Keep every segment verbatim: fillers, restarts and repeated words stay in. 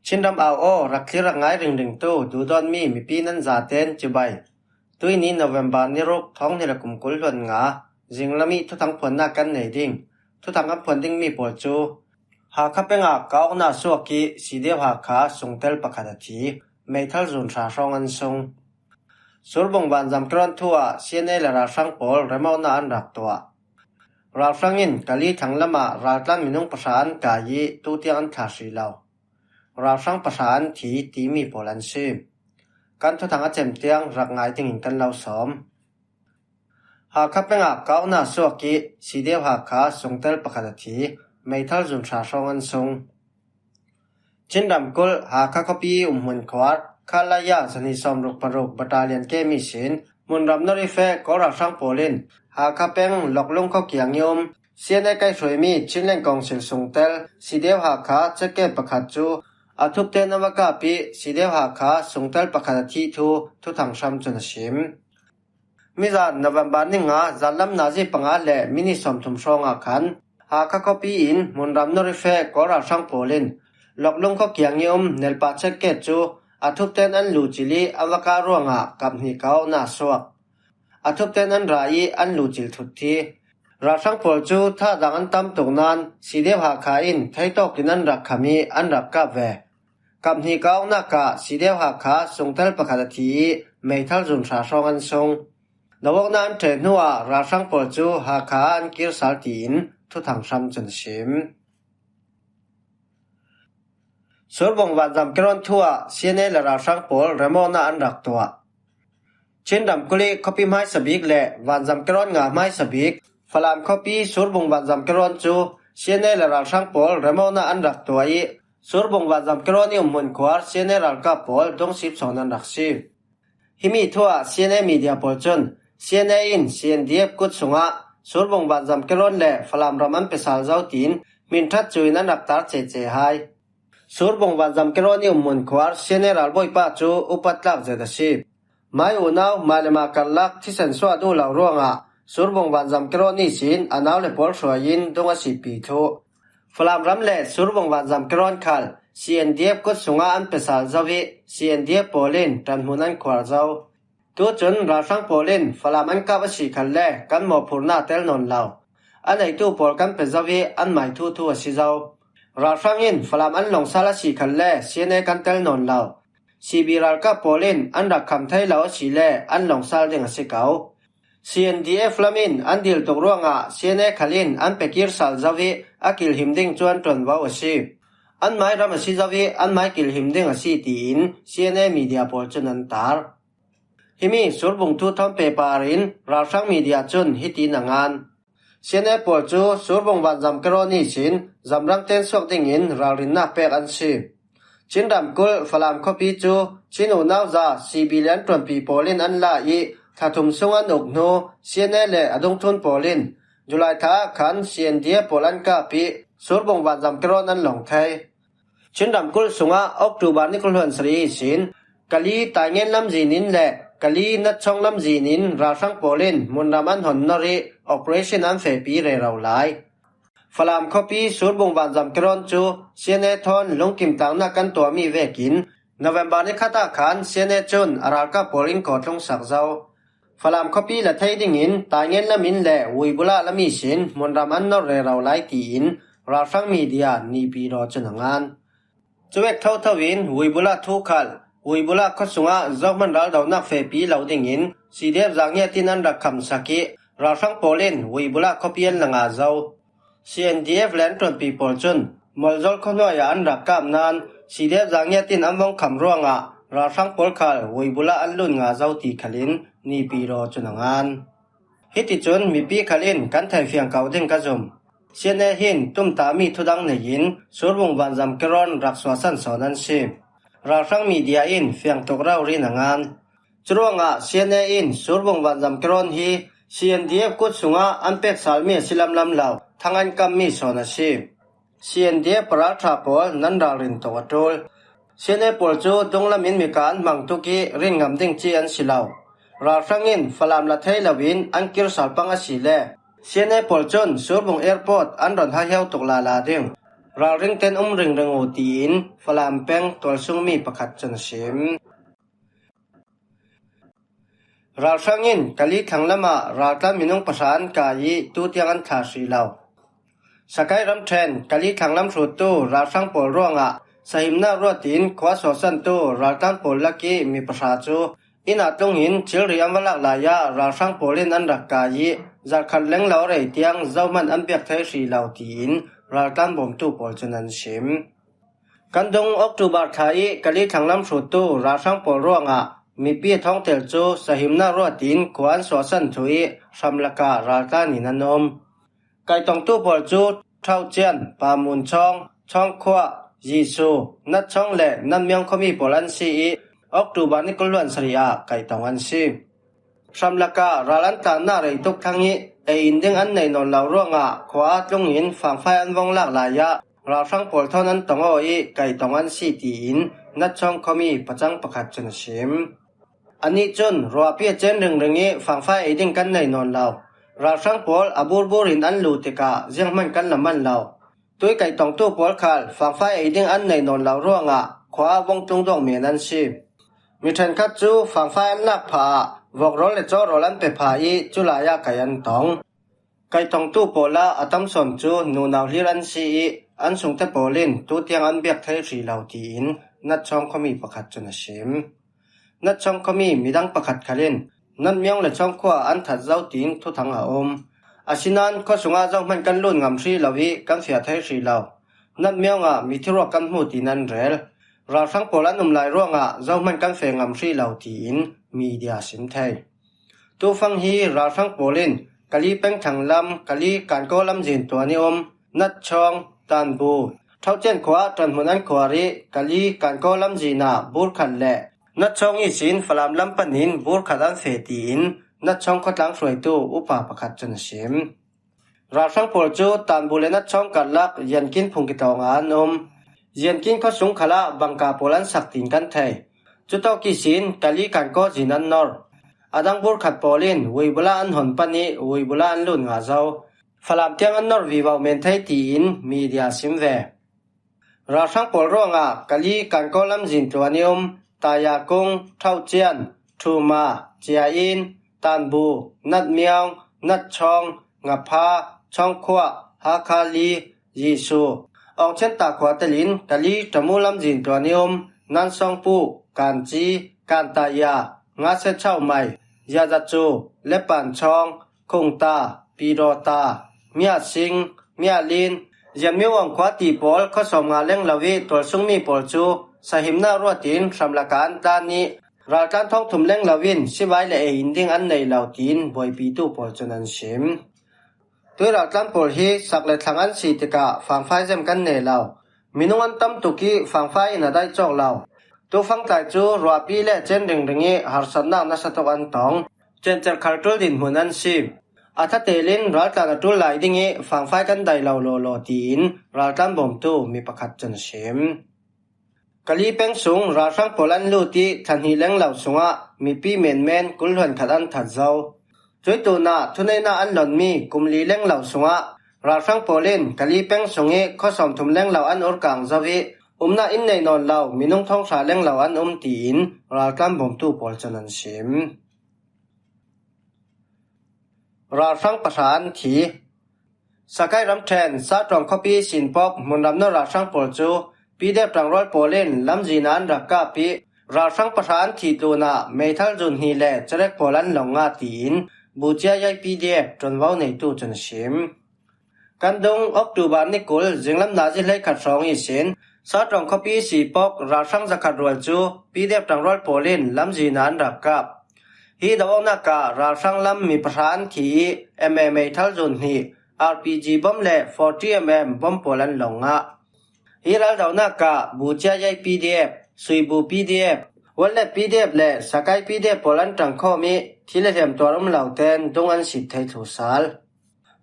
Chinram au aw, rak thlir rak ngai ringringtu duhdawtmi mipi nan zaten cibai. Tuini November ni ruk thawng hnih le kum kul hluan nga, zinglam ih thuthang phuannak kan nei ding. Thuthang kan phuan dingmi pawl cu Hakha peng ah ka awkna suak ih C D F Hakha sungtel pakhat a thi, meithal zun hra hrawng an sung. Surbung vanzam kirawn thu ah C N A le ralhrang pawl remawknak an rak tuah. Ralhrang in Kali thanglam ah raltlan minung pahra an kai ih tutiang an thlah hrih lo. Ralhrang pahra an thi timi pawl an si. Kan thuthang a cem tiang rak ngai dingin kan lo sawm. Hakha peng ah ka awkna suak ih C D F Hakha sungtel pakhat a thi, meithal zun hra hrawng an sung. Chin ramkulh Hakha khuapi umhmun khuar, Khalaya zahnih sawmruk paruk battalion kem ihsin, hmunram Norifeh Kawl ralhrang pawl in Hakha peng Loklung khua kiang ih um C N A kaihhruaimi Chinland Council sungtel C D F Hakha checkgate pakhat cu a thupten an va kap ih C D F Hakha sungtel pakhat a thih thu thuthang hram cun a sim. Mizan November ni nga zanlam nazi panga le minit sawmthum hrawngah khan Hakha khuapi in hmunram Norifeh Kawl ralhrang pawl in Loklung khua kiang ih um nelpa checkgate cu a thupten an luhcilh ih an va kah ruangah kap hnih ka awknak a suak. A thupten an ra ih an luhcilh thut thi. Ralhrang pawl cu thahdang an tam tuk nain C D F Hakha in theitawk in an rak kham ih an rak kap ve. Kap hnih ka awknak ah C D F Hakha sungtel pakhat a thi ih meithal zun hra hrawng an sung. Dawawknak an ṭheh hnuah ralhrang pawl cu Hakha ah an kir sal tiin thuthang hram cun a sim. Surbung vanzam kirawn thu ah C N A le ralhrang pawl remawknak an rak tuah. Chin ramkulh ih khuapi hmaisabik le vanzam kirawn nga hmaisabik Falam khuapi Surbung vanzam kirawn cu C N A le ralhrang pawl remawknak an rak tuah ih Surbung vanzam kirawn ih umhmun khuar C N A ralkap pawl dungsip sawn an rak si. Himi thu ah C N A media pawl cun C N A in C N D F kut sungah Surbung vanzam kirawn le Falam ram an pe sal zo tiin hminṭhat cu in an rak tar cece hai. Surbung vanzam kirawn ih umhmun khuar C N A ralbawipa cu upat tlak zet a si. Mai unau mah le mah karlak thisen suah duh lo ruangah Surbung vanzam kirawn ihsin a nau le pawl hruai in dung a sipi thu. Falam ram le Surbung vanzam kirawn khal C N D F kut sungah an pe sal zo ih C N D F pawl in ṭanhmun an khuar zo. Tucun ralhrang pawl in Falam an kap a si khalle kan mawhphurhnak tel nawn lo. A neitu pawl kan pe zo ih anmai thuthu a si zo. Ralhrang in Falam an longsal a si khalle C N A kan tel nawn lo. C B ralkap pawl in an rak kham thei lo a si le an longsal ding a si ko. C N D F lam in an dil tuk ruangah C N A khal in an pe kir sal zo ih a kilhim ding cu an ṭuanvo a si. Anmai ram a si zo ih anmai kilhim ding a si tiin C N A media pawl cun an tar. Himi Surbung thu thawn pehpar in ralhrang media cun hitin a ngan. C N A pawl cu Surbung vanzam kirawn ihsin zamrang ten suak dingin ralrinnak pek an si. Chin ramkulh Falam khuapi cu Chin unauza C B le an ṭuanpi pawl in an la ih thla thum sung an uk hnu C N A le a dungthlun pawl in July thla ah khan C N D F pawl an kap ih Surbung vanzam kirawn an long thei. Chin ramkulh sungah October ni kul hluan sarih ihsin Kali Taingen lamzin in le Kali Natchong lamzin in ralhrang pawl in hmunram an hon nor ih operation an fehpi rero lai. Falam khuapi Surbung vanzam kirawn cu C N A thawn lungkim tlangnak kan tuahmi vekin November ni khat ah khan C N A cun a ralkap pawl in kawtlung sak zo. Falam khuapi la thei dingin Taingen lam in le Uibula lam ihsin hmunram an nor rero lai tiin ralhrang media Nipi Raw cun a ngan. Cuvek thotho in Uibula thu khal Uibula khua sungah zohman raldonak fehpi lo dingin C D F Zangiat in an rak khamsak ih ralhrang pawl in Uibula khuapi an la nga zo. C N D F le an ṭuanpi pawl cun Molzol khuahnuai ah an rak kap nain C D F Zangiat in an vung kham ruangah ralhrang pawl khal Uibula an lun nga zo ti khal in Nipi Raw cun a ngan. Hiticun mipi khal in kan theifiang ko ding ka zum. C N A hin tumtahmi thudang nei in Surbung vanzam kirawn rak suahsan sawn an si. Ralhrang media in fiangtuk rori in a ngan. Curuangah C N A in Surbung vanzam kirawn hi C N D F kut sungah an pek salmi a si lamlam lo thang an kammi sawn a si. C N D F paralṭha pawl nan ralrin tuk a ṭul. C N A pawl cu dunglam in mika an hmang tuk ih rin ngam ding ci an si lo. Ralhrang in Falam la thei loin an kir sal pang a si le C N A pawl cun Surbung Airport an ron hahiau tuk lala ding. ralring ten um ringring uh, tiin Falam peng tualsung mi pakhat cun a sim. Ralhrang in Kali thlang lamah raltlan minung pahra an kai ih tutiang an thlah hrih lo. Sakai ramṭhen Kali thlang lam hruttu ralhrang pawl ruangah sahimnak ruatin khua suahsantu raltlan pawl lakih mi pahra cu inn ah tlungin thilri an va lak lai ah ralhrang pawl in an rak kai ih zarhkhat leng lo a rei tiang zohman an biak thei hrih lo, tiin raltlan bawmtu pawl cun an sim. Kan dung October thla ih Kali thlang lam hruttu ralhrang pawl ruangah mipi a thawngtel cu sahimnak ruatin khua an suahsan thu ih hramlakah raltlan in an um. Kaitongtu pawl cu Ṭhauh Cian, Pamun Chawng, Chawng Khuah, Yisu, Nat Chawng le Nat Miawng khuami pawl an si ih October ni kul hluan sarih ah kaitong an si. Hramlakah ral an tlannak rei tuk thlang ih ei in ding an neih nawn lo ruangah khua tlungin fangfai an vong lak lai ah ralhrang pawl thawn an tong aw ih kaitong an si, tiin Nat Chawng khuami pacang pakhat cun a sim. Anih cun ruahpi a cen ringring ih fangfai ei ding kan nei nawn lo. Ralhrang pawl a burbur in an luh tikah zianghman kan la man lo. Tui kaitongtu pawl khal fangfai ei ding an nei nawn lo ruangah khua ah vong tlung duak men an si. Mi ṭhenkhat cu fangfai an lak phah ah vok rawl le caw rawl an pe phah ih culai ah kai an tong. Kaitongtu pawl ah a tam sawn cu nunau hlir an si ih an sungte pawl in tutiang an biak thei hrih lo, tiin Nat Chawng khuami pakhat cun a sim. Nat Chawng khuami midang pakhat khal in Nat Miawng le Chawng khua an that zo, tiin thuthang a um. Asinain khua sungah zohman kan lut ngam hrih lo ih kan fiah thei hrih lo. Nat Miawng ah mithi ruak kan hmu, tiin an rel. Ralhrang pawl an um lai ruangah zohman kan feh ngam hrih lo, tiin media sim thei. Tufang hi ralhrang pawl in Kali peng thlang lam, Kali Kankaw lamzin tuan ih um Nat Chawng, Tanbu, Ṭhauh Cian khua ah ṭanhmun an khuar ih Kali Kankaw lamzin ah burkhat le Nat Chawng ihsin Falam lam panin burkhat an feh, tiin Nat Chawng khuatlang hruaitu upa pakhat cun a sim. Ralhrang pawl cu Tanbu le Nat Chawng karlak Yankin phung kitawng ah an um. Yankin khuasung khalah bangka pawl an sak, tiin kan thei. Cutawk ihsin Kali Kankaw zin an nor. A dang burkhat pawl in Uibula an hon pan ih Uibula an lut ngah zo. Falam tiang an nor vivo men thei, tiin media sim ve. Ralhrang pawl ruangah Kali Kankaw lamzin tluan ih um Tayakung, Ṭhauh Cian, Ṭhuma, Cia Inn, Tanbu, Nat Miawng, Nat Chawng, Ngapha, Chawng Khuah, Hakha Li, Yisu, Awng Chian Ta khua telin Kali Ṭamu lamzin tluan ih um Nan Sawng Pu, Kanci, Kantaya, Ngase Chau Mai, Yazacu, Lepan Chawng, Khungta, Pidawta, Miah Sing, Miah Lin, Zianmiu Awng khua ti pawl khua sawm nga leng lo ih tualsung mi pawl cu sahimnak ruatin hramlakah an tlan ih raltlan thawng thum leng lo in sivai le ei in ding an nei lo, tiin buaipitu pawl cun an sim. Tui raltlan pawl hi sak le thlang an si tikah fangfai zem kan nei lo. Minung an tam tuk ih fangfai in a daih cawk lo. Tufangtlai cu ruahpi le cen ringring ih harsatnak nasa tuk an tong. Ciancer khal ṭul dinhmun an si. A thatelin raltlan a ṭul lai ding ih fangfai kan daih lo lawlaw, tiin raltlan bawmtu mi pakhat cun a sim. Kali peng sung ralhrang pawl an lut ih thla hnih leng lo sungah mipi menmen kul hluan khat an that zo. Cuih tunah thuneihnak an lonmi kum li leng lo sungah ralhrang pawl in Kali peng sung ih khua sawmthum leng lo an urkang zo ih umnak inn nei nawn lo minung thawng hra leng lo an um, tiin raltlan bawmtu pawl cun an sim. Ralhrang pahra an thi. Sakai ramṭhen Saṭawng khuapi sinpawk hmunram nor ralhrang pawl cu P D F ṭangrual pawl in lamzin ah an rak kap ih ralhrang pahra an thih tlunah meithal zun hnih le cerek pawl an long ngah, tiin Bucia Yai P D F ṭuanvo neitu cun a sim. Kan dung October ni kul zinglam nazi hleikhat hrawng ihsin Saṭawng khuapi sipawk ralhrang zakhat rual cu P D F ṭangrual pawl in lamzin ah an rak kap. Hi do awknak ah ralhrang lam mi pahra an thi ih M A meithal zun hnih, R P G bom le forty M M bom pawl an long ngah. Hi raldonak ah Bucia Yai P D F, Suibu P D F, Wallet P D F le Sakai P D F pawl an ṭangkhawm ih thi le hlem tuar um lo ten dung an sit thei thlu sal.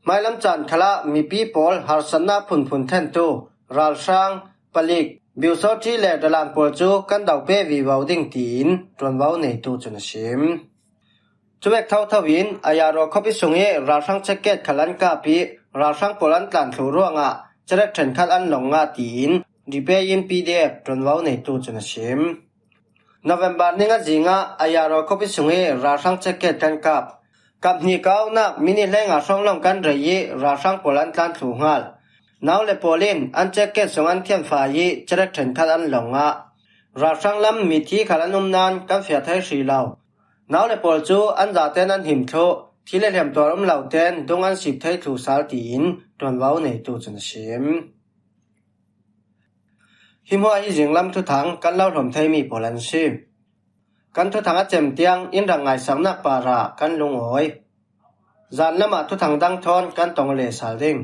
Hmailam caan khalah mipi pawl harsatnak phunphun thentu ralhrang, palik, biusawṭhi le dalan pawl cu kan do pe vivo ding, tiin ṭuanvo neitu cun a sim. Cuvek thotho in Ayaro khuapi sung ih ralhrang checkgate khal an kap ih ralhrang pawl an tlan thluh ruangah cerek ṭhenkhat an lawng ngah tiin Ripeyin P D F ṭuanvo neitu cun a sim. November ni nga zingah Ayaro khuapi sung hi ralhrang check gate kan kap. Kap hnih ka auhnak minute hleinga hrawng lawng kan rei i ralhrang pawl an tlan thluh hngal. Nau le pawl in an check gate sung an thianfai i cerek ṭhenkhat an lawng ngah. Ralhrang lam mithi khal an um nain kan fiah thei hrih lo. Nau le pawl cu an zaten an him thluh, thi le hliam tuar um lo ten dung an sip thei thluh sal tiin ṭuanvo neitu cun a sim. Hi hmuah hi zinglam thuthang kan lo hlawm theimi pawl an si. Kan thuthang a cem tiang in rak ngaisaknak parah kan lungawi. Zan lamah thuthang dang thawn kan tong le sal ding.